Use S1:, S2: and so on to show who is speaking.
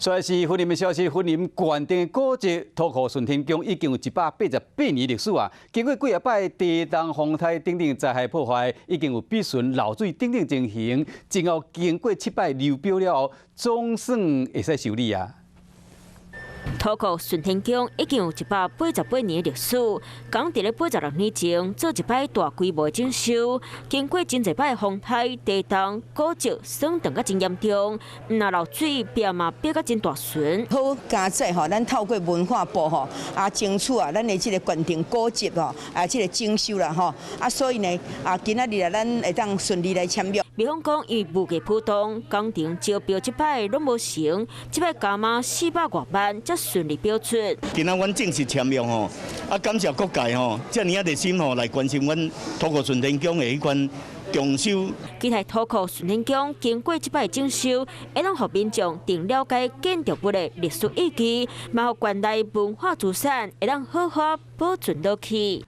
S1: 所以是雲林的消息，雲林縣定古蹟土庫順天宮已經有188年歷史啊。經過幾仔擺地動、風颱等等災害破壞，已經有比巡漏水等等情形。最後經過七擺流標了後，總算會使修理啊。
S2: 土庫順天宮已經有188年歷史，剛佇咧86年前做一擺大規模整修，經過真濟擺風颱、地動、古蹟損斷甲真嚴重，毋但漏水，壁嘛變甲真大巡。
S3: 好佳哉吼，咱透過文化部吼啊爭取啊，咱的這個縣定古蹟吼啊，這個整修啦吼啊，所以呢啊，今仔日啊，咱會當順利來簽約。
S2: 廟方講，因為無計普通工程招標這擺攏無成，這擺加碼400外萬才順利標出。
S4: 今仔阮正式簽約吼，啊感謝各界吼，遮爾仔熱心吼來關心阮土庫順天宮的彼款重修。
S2: 期待土庫順天宮經過這擺整修，會當予民眾更了解建築物的歷史意義，嘛予縣內文化資產會當好好保存落去。